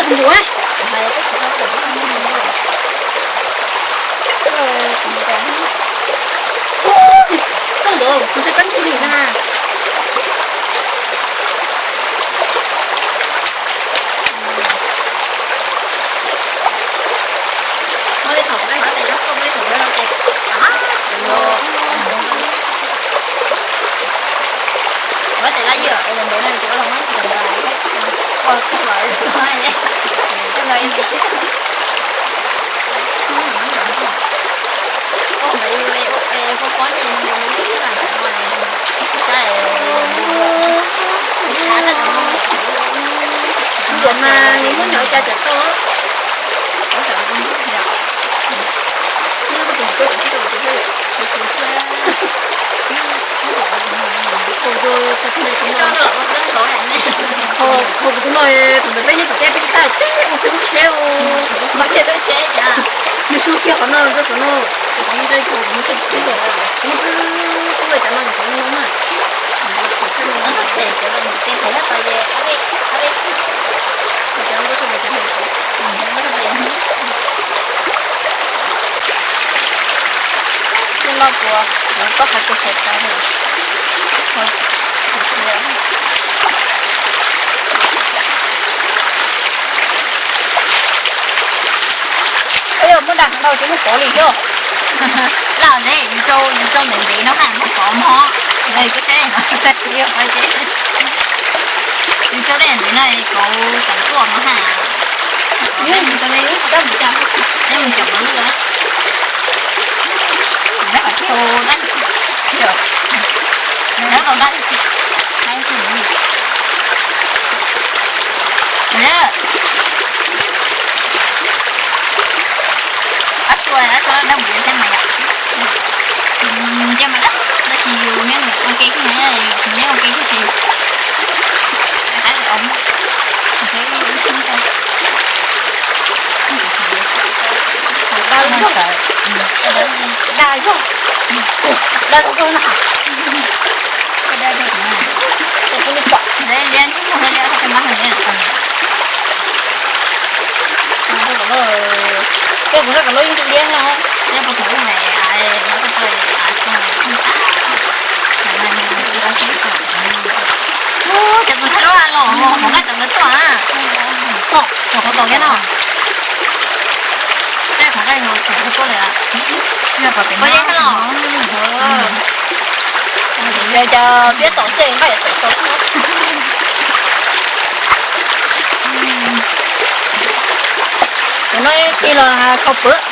Ua, ua, ntawd tsis kab ntshis li na. Muaj li thaum kuv tais nyob tuaj, muaj li thaum kuv tais, a, kuv tais laj yam ua ntawd na, kuv ua los muab ib tus ntawd, ua tau lawm, ua ntawd ib tus. Ua ntawd ua pob pob ces ua li lawm, saib, saib mas nws muab nws ua cas tawm tau. Nyob kuv tus me tub kuv twb tsis tau tus thiab, kuv tus thiab. Thaum kuv tus no, tus ntawd peb nyob tim tej peb twb tab teb ua kiag lub tsheb, ua kiag lub tsheb, nws su kiag qhov no rau saum no, qhov no rau kuv mus tsheb teb, kuv muab tub tub cov no nws tseem no na. Cov no rau cov no, cov no rau cov no. Nyob no puas, kuv koj hais tus sawv tau. Yog muaj dag ntau tsis muaj pov li thiab. Laj ntev, yus rau, yus rau ntev ntev no mas muaj pov mog. Kuv saib no, yus rau dej ntev no kauv tawm tuaj no ha. Neb mus caum pov lwj. Neb kom tsis hau dab tsi. Neb tau dab tsi. Ab sua, ab sua dab mus thiab mas yom. Nce mas dab, tab sis yus neb mus ua ke kiag, neb ua ke kiag ces. Dab zog, dab zog, dab zog na. Liab liab, liab, liab. Cov kuv zaj kom lub yeej liab no. Liab puag thaum ub mas av, no tau tau av tso. Cov tus thawj lub los hauv nqaij tawm lawv tuaj. Tom, tom hauv tom thiab no. Tej qhov nqaij no thaum ub tuaj lawm. Puas li los? Yog cov piab tom xej nqaij tawm tau. Cov no tig los khau pwm.